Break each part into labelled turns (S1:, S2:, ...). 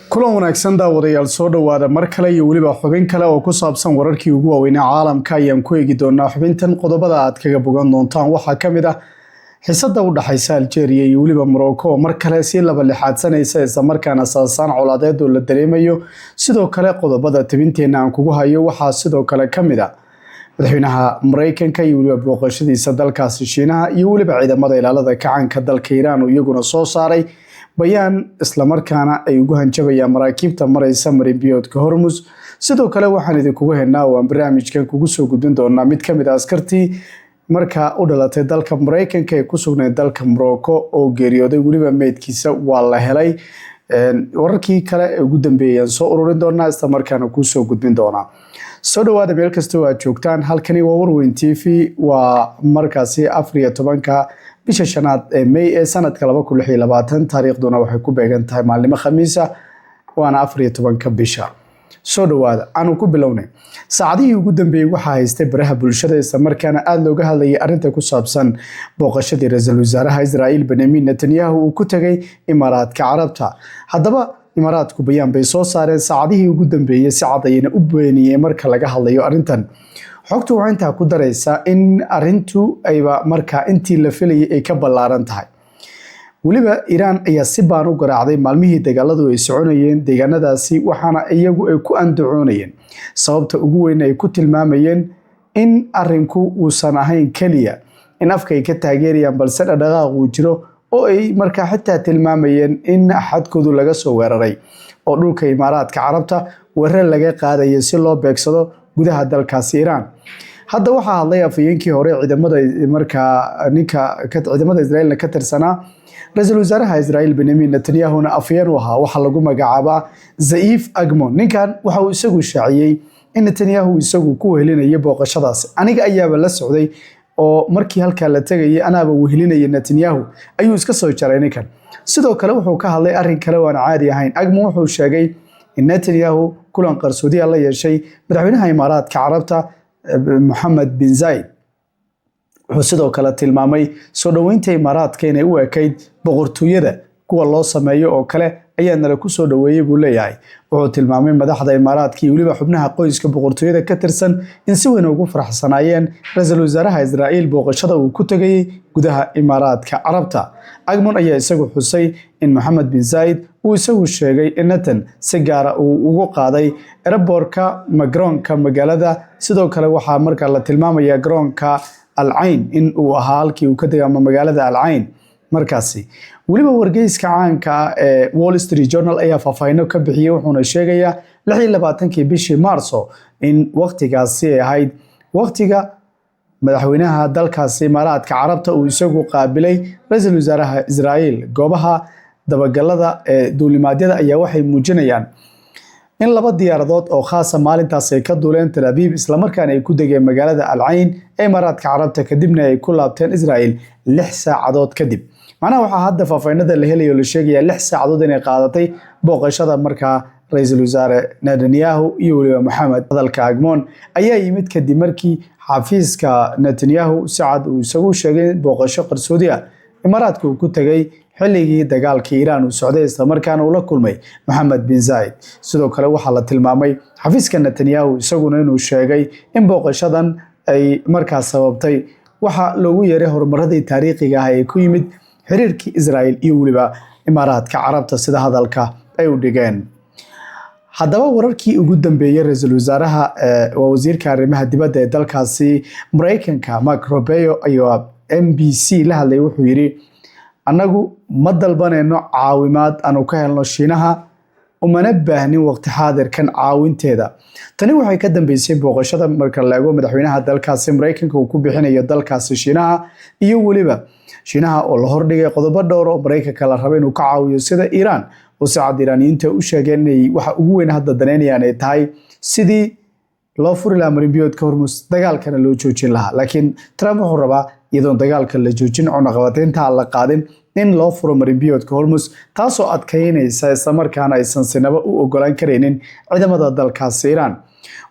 S1: Kulan wanaagsan, daawadayaal. Soo dhowaada mar kale iyo weliba xubin kale oo ku saabsan wararkii ugu waaweynaa caalamka ayaan ku eegi doonaa xubintan. Qodobada aad kaga bogan doontaan waxaa ka mid ah xiisada u dhaxaysa Algeria iyo weliba Morocco oo mar kale sii laba lixaadsanaysa, islamarkaana saasaan colaadeed oo la dareemayo. Sidoo kale, qodobada tabinteena aan kugu hayo waxaa sidoo kale ka mid ah madaxweynaha Mareykanka iyo weliba booqashadiisa dalkaasi Shiinaha, iyo weliba ciidamada ilaalada kacaanka dalka Iiraan oo iyaguna soo saaray bayaan, islamarkaana ay ugu hanjabayaan maraakiibta maraysa marinbiyoodka Hormus. Sidoo kale, waxaan idinkugu helnaa oo aan barnaamijkan kugu soo gudbin doonaa mid kamid ah askartii markaa u dhalatay dalka Mareykanka ee ku sugnayd dalka Morocco oo geeriyooday, weliba meydkiisa waa la helay. Wararkii kale ee ugu dambeeyay ayaan soo ururin doonaa, islamarkaana kuusoo gudbin doonaa. Soo dhawaada meel kasta oo aad joogtaan. Halkani waa Warweyn TV. Waa markaasi 14-ka bisha shanaad ee May ee sanadka 2026. Taariikhduna waxay ku beegan tahay maalnimo Khamiisa, waana 14-ka bisha. Soo dhawaada, aanu ku bilownay. Saacadihii ugu dambeeyey waxaa haystay baraha bulshada, islamarkaana aada looga hadlayay arrinta ku saabsan booqashadii ra-iisul wasaaraha Israa'iil Benyamin Netanyahu uu ku tegay Imaaraadka Carabta. Haddaba, Imaaraadku bayaan bay soo saareen saacadihii ugu dambeeyey, si cad ayayna u beeniyeen marka laga hadlayo arrintan. Xogtu waxay intaa ku daraysaa in arrintu ayba markaa intii la filayay ay ka ballaaran tahay. Weliba Iiraan ayaa si baan u garaacday maalmihii dagaaladu ay soconayeen deegaanadaasi, waxaana iyagu ay ku andacoonayeen, sababta ugu weyn ay ku tilmaamayeen, in arinku uusan ahayn keliya in afka ay ka taageerayaan, balse dhaqdhaqaaq uu jiro, oo ay markaa xitaa tilmaamayeen in xadkoodu laga soo weeraray oo dhulka Imaaraadka Carabta weerar laga qaadayo si loo beegsado gudaha dalkaasi Iiraan. Hadda waxaa hadlay afhayeenkii hore ciidamada, markaa ninka ciidamada Israa'iilna ka tirsanaa, ra-iisul wasaaraha Israa'iil Benyamin Netanyahuna afhayeen u ahaa. Waxaa lagu magacaabaa Zaif Agmon. Ninkan waxa uu isagu shaaciyey in Netanyahu isagu ku wehelinayo booqashadaasi. "Aniga ayaaba la socday oo markii halkaa la tegayay anaaba wehelinaya Netanyahu," ayuu iska soo jaray ninkan. Sidoo kale, wuxuu ka hadlay arrin kale oo aan caadi ahayn. Agmon wuxuu sheegay in Netanyahu kulan qarsoodiya la yeeshay madaxweynaha Imaaraadka Carabta Moxamed bin Zayed. Wuxuu sidoo kale tilmaamay soo dhoweynta Imaaraadka inay u ekayd boqortooyada kuwa loo sameeyo oo kale ayaa nala ku soo dhoweeyey, buu leeyahay. Wuxuu tilmaamay madaxda Imaaraadka iyo weliba xubnaha qoyska boqortooyada ka tirsan in si weyn ugu faraxsanaayeen ra-iisul wasaaraha Israa'iil booqashada uu ku tegayey gudaha Imaaraadka Carabta. Agmon ayaa isagu xusay in Moxamed bin Zayed uu isagu sheegay in Netan si gaara uu ugu qaaday airport-ka ma garoonka magaalada. Sidoo kale, waxaa markaa la tilmaamayaa garoonka Alcayn in uu ahaa halkii uu ka degay ama magaalada Alcayn markaasi. Weliba wargeyska caanka ah ee Wall Street Journal ayaa faahfaahino ka bixiyey, wuxuuna sheegayaa 26-kii bishii Maarso in waqtigaasi ay ahayd waqtiga madaxweynaha dalkaasi Imaaraadka Carabta uu isagu qaabilay ra-iisul wasaaraha Israa'iil. Goobaha dabagalada ee duulimaadyada ayaa waxay muujinayaan in laba diyaaradood oo khaasa maalintaas ay ka duuleen Tel Aviv, islamarkaana ay ku degeen magaalada Alcayn ee Imaaraadka Carabta, kadibna ay ku laabteen Israel 6 saacadood kadib. Macnaha, waxaa hadda faahfaahinada la helayo la sheegaya 6 saacadood inay qaadatay booqashada markaa ra-iisul wasaare Netanyahu iyo weliba Moxamed. Hadalka Agmon ayaa yimid kadib markii xafiiska Netanyahu si cad uu isagu sheegay booqasho qarsoodi ah Imaaraadka uu ku tegay xilligii dagaalkii Iiraan uu socday, islamarkaana uu la kulmay Moxamed bin Zayed. Sidoo kale, waxaa la tilmaamay xafiiska Netanyahu isaguna inuu sheegay in booqashadan ay markaas sababtay waxa loogu yeeray horumaradii taariikhiga ah ee ku yimid xiriirkii Israel iyo weliba Imaaraadka Carabta, sida hadalka ay u dhigeen. Haddaba, wararkii ugu dambeeyey, ra-iisul wasaaraha, waa wasiirka arrimaha dibadda ee dalkaasi Mareykanka Mark Rubio ayaa NBC la hadlay. Wuxuu yidhi: "Annagu ma dalbanayno caawimaad aanu ka helno Shiinaha, umana baahnin waqti xaadirkan caawinteeda." Tani waxay ka dambeysay booqashada marka la eego madaxweynaha dalkaasi Mareykanka uu ku bixinayo dalkaasi Shiinaha, iyo weliba Shiinaha oo la hordhigay qodobo dhowr oo Mareykanka la raba inuu ka caawiyo, sida Iiraan oo si cad Iiraaniyiinta u sheegeen inay waxa ugu weyn hadda daneynayaan ay tahay sidii loo furi lahaa marinbiyoodka Hormus, dagaalkana loo joojin lahaa. Laakiin Trump wuxuu rabaa iyadoon dagaalka la joojin, cunaqabateynta aan la qaadin, in loo furo marinbiyoodka Hormus, taasoo adkaynaysa islamarkaana aysan sinaba u ogolaan karaynin ciidamada dalkaasi Iiraan.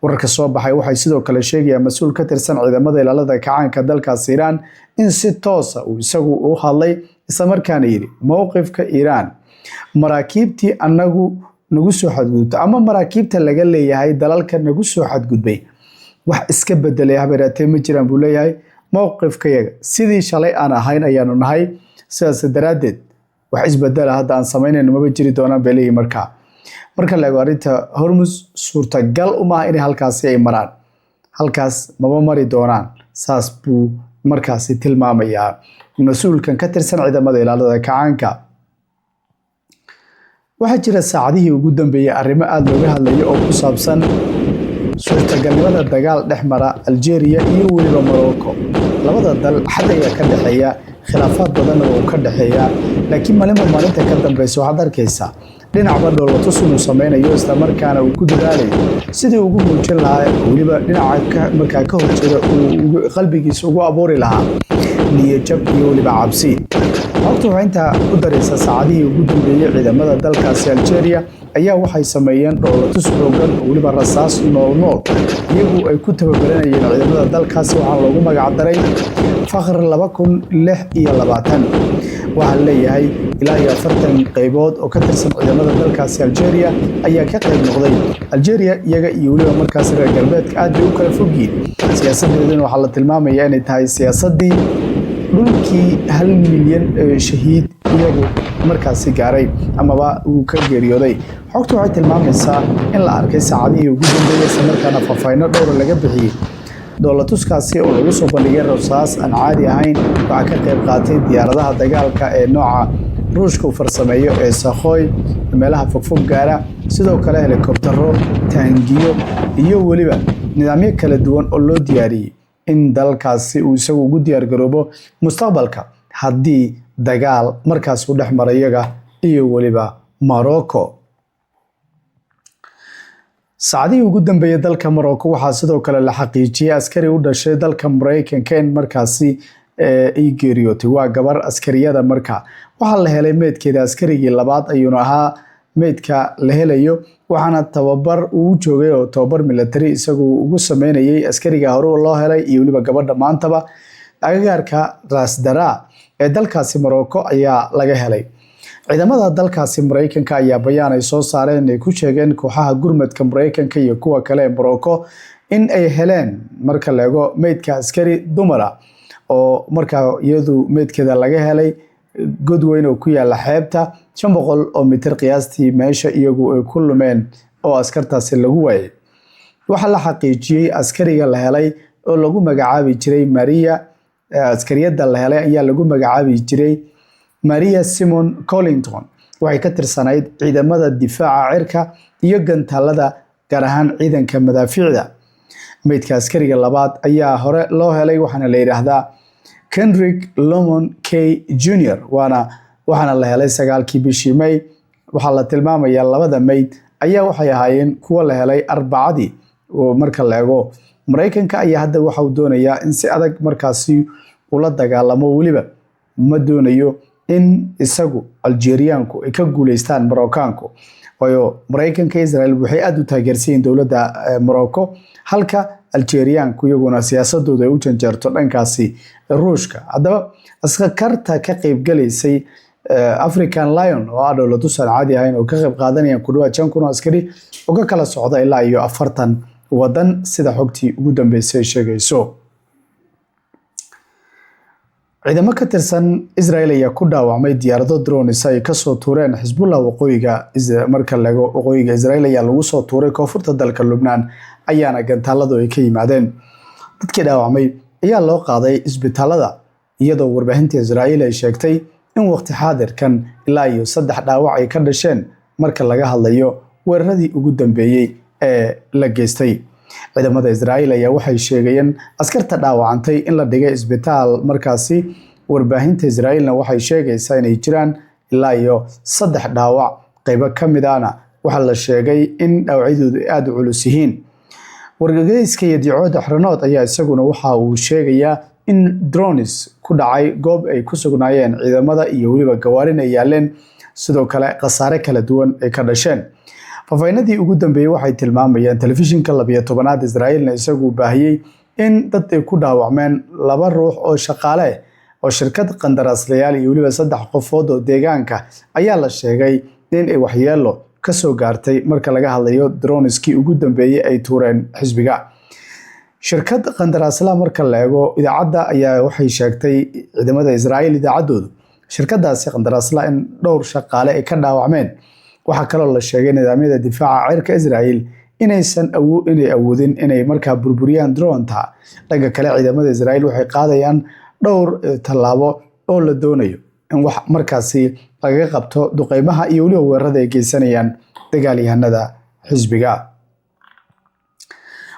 S1: Wararka soo baxay waxay sidoo kale sheegayaan mas-uul ka tirsan ciidamada ilaalada kacaanka dalkaasi Iiraan in si toosa uu isagu u hadlay, islamarkaana yidhi mowqifka Iiraan maraakiibtii annagu Nagu soo xadgudubto ama maraakiibta laga leeyahay dalalka nagu soo xadgudbay, wax iska bedelay habeeraatee ma jiraan, buu leeyahay. Mowqifkayaga sidii shalay aan ahayn ayaanu nahay, sidaas daraaddeed wax isbedela hadda aan samaynayno maba jiri doonaan, bay leeyihin. Markaa marka la eego arrinta Hormus, suurtagal umaha inay halkaasi ay maraan, halkaas maba mari doonaan, saas buu markaasi tilmaamayaa mas-uulkan ka tirsan Ciidamada Ilaalada Kacaanka. Waxaa jira saacadihii ugu dambeeyey arrimo aada looga hadlayo oo ku saabsan suurtagalnimada dagaal dhex mara Algeria iyo weliba Morocco. Labada dal xad ayaa ka dhexeeya, khilaafaad badanna wuu ka dhexeeya, laakiin maalinba maalinta ka dambeysa waxaad arkaysaa dhinacba dhoolatus inuu sameynayo, islamarkaana uu ku dadaalayo sidii ugu muujin lahaa, weliba dhinaca markaa ka horjeeda uu qalbigiisa ugu abuuri lahaa niyajab iyo weliba cabsi. Xogta waxay intaa ku daraysaa, saacadihii ugu dambeeyey ciidamada dalkaasi Algeria ayaa waxay sameeyeen dhoolatus xoogan oo weliba rasaas nool nool iyagu ay ku tababaranayeen ciidamada dalkaasi. Waxaa loogu magac daray Fakhr 2026. Waxaa leeyahay ilaa iyo 40 qeybood oo ka tirsan ciidamada dalkaasi Algeria ayaa ka qayb noqday. Algeria iyaga iyo weliba markaasi reer galbeedka aad bay u kala fogyihiin, siyaasadeeduna waxaa la tilmaamaya inay tahay siyaasadii dhulkii 1 milyan shahiid iyagu markaasi gaaray amaba uu ka geeriyooday. Xogtu waxay tilmaamaysaa in la arkay saacadihii ugu dambeeyey, isla markaana faahfaahinno dhowra laga bixiyey dhoolatuskaasi oo lagu soo bandhigay rasaas aan caadi ahayn. Waxaa ka qayb qaatay diyaaradaha dagaalka ee nooca Ruushka uu farsameeyo ee Sukhoi, meelaha fogfog gaara, sidoo kale helikobtaro, taangiyo iyo weliba nidaamyo kala duwan oo loo diyaariyey in dalkaasi uu isagu ugu diyaargaroobo mustaqbalka haddii dagaal markaas uu dhex mara iyaga iyo weliba Morocco. Saacadihii ugu dambeeyey dalka Morocco waxaa sidoo kale la xaqiijiyey askari u dhashay dalka Mareykanka in markaasi ay geeriyootay. Waa gabar askariyada. Markaa waxaa la helay meydkeeda, askarigii labaad ayuuna ahaa meydka la helayo, waxaana tababar uu joogay oo tababar military isagu ugu sameynayay askariga hore loo helay iyo weliba gabadha maantaba. Agagaarka Rasdara ee dalkaasi Morocco ayaa laga helay. Ciidamada dalkaasi Mareykanka ayaa bayaan ay soo saareen ay ku sheegeen kooxaha gurmadka Mareykanka iyo kuwa kale ee Morocco in ay heleen, marka la eego, meydka askari dumara oo markaa iyadu meydkeeda laga helay god weyn oo ku yaala xeebta, 500 oo mitir qiyaastii meesha iyagu ay ku lumeen oo askartaasi lagu waayay. Waxaa la xaqiijiyey askariga la helay oo lagu magacaabi jiray Maria, askariyada la helay ayaa lagu magacaabi jiray Maria Simon Collington. Waxay ka tirsanayd ciidamada difaaca cirka iyo gantaalada, gaar ahaan ciidanka madaafiicda. Meydka askariga labaad ayaa hore loo helay, waxaana la yidhaahdaa Kendrick Lomon K Jr, waana waxaana la helay 9-kii bishii May. Waxaa la tilmaamayaa labada meyd ayaa waxay ahaayeen kuwo la helay Arbacadii. Marka la eego, Mareykanka ayaa hadda waxa uu doonayaa in si adag markaasi ula dagaalamo, weliba ma doonayo in isagu Algeriaanku ay ka guuleystaan Moroccaanku, waayo Mareykanka, Israel waxay aada u taageersan yihiin dowladda Morocco, halka Algeriaanku iyaguna siyaasadooda ay u janjeerto dhankaasi Ruushka. Haddaba askarta ka qeybgalaysay African Lion oo ah dhoolatus aan caadi ahayn oo ka qeyb qaadanayaan ku dhawaad 5,000 oo askari oo ka kala socda ilaa iyo 40 wadan, sida xogtii ugu dambeysay ay sheegayso. Ciidamo ka tirsan Israel ayaa ku dhaawacmay diyaarado drones ay kasoo tuureen Xisbullah waqooyiga. Marka lago waqooyiga Israel ayaa lagu soo tuuray, koonfurta dalka Lubnaan ayaana gantaaladu ay ka yimaadeen. Dadkii dhaawacmay ayaa loo qaaday isbitaalada, iyadoo warbaahinta Israel ay sheegtay in waqti xaadirkan ilaa iyo saddex dhaawac ay ka dhasheen marka laga hadlayo weeraradii ugu dambeeyey ee la geystay. Ciidamada Israel ayaa waxay sheegayeen askarta dhaawacantay in la dhigay isbitaal markaasi. Warbaahinta Israelna waxay sheegaysaa inay jiraan ilaa iyo saddex dhaawac, qeybo ka mid ahna waxaa la sheegay in dhaawacyadoodu ay aada u culus yihiin. Wargeyska Yediot Ahronoth ayaa isaguna waxa uu sheegayaa in drones ku dhacay goob ay ku sugnaayeen ciidamada iyo weliba gawaarin ay yaaleen, sidoo kale khasaare kala duwan ay ka dhasheen. Faahfaahinadii ugu dambeeyey waxay tilmaamayaan, telefishinka 12aad Israa'iilna isagu baahiyey, in dad ay ku dhaawacmeen, laba ruux oo shaqaale oo shirkad qandaraaslayaal iyo weliba saddex qofood oo deegaanka ayaa la sheegay in ay waxyeelo kasoo gaartay. Kasoo gaartay marka laga hadlayo droneskii ugu dambeeyey ay tuureen xisbiga. Shirkad qandaraasla marka la eego idaacadda ayaa waxay sheegtay, ciidamada Israa'iil idaacaddoodu, shirkadaasi qandaraasla in dhowr shaqaale ay ka dhaawacmeen. Waxaa kaloo la sheegay nidaamyada difaaca cirka Israa'iil inaysan inay awoodin inay markaa burburiyaan dronta. Dhanka kale, ciidamada Israa'iil waxay qaadayaan dhowr tallaabo oo la doonayo in wax markaasi lagaga qabto duqeymaha iyo weliba weerarada ay geysanayaan dagaalyahanada xisbiga.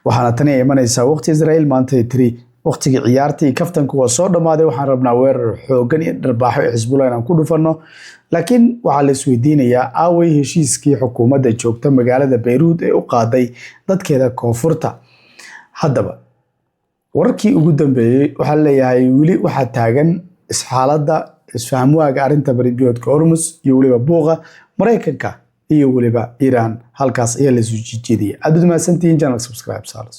S1: Waxaana tani ay imanaysaa waqti Israa'iil maanta ay tiri waqtigii ciyaarta iyo kaftanku waa soo dhammaaday, waxaan rabnaa weerar xoogan iyo dharbaaxo ee Xisbullah inaan ku dhufanno. Laakiin waxaa la isweydiinayaa, aaway heshiiskii xukuumadda joogta magaalada Bayruud ee u qaaday dadkeeda koonfurta? Haddaba wararkii ugu dambeeyey waxaa leeyahay weli waxaa taagan isxaaladda isfahamwaaga arrinta marinbiyoodka Hormus iyo weliba buuqa Maraykanka iyo weliba Iiraan. Halkaas ayaa la isu jijeediyay. Aad baad mahadsantihiin. Channel subscribe saars.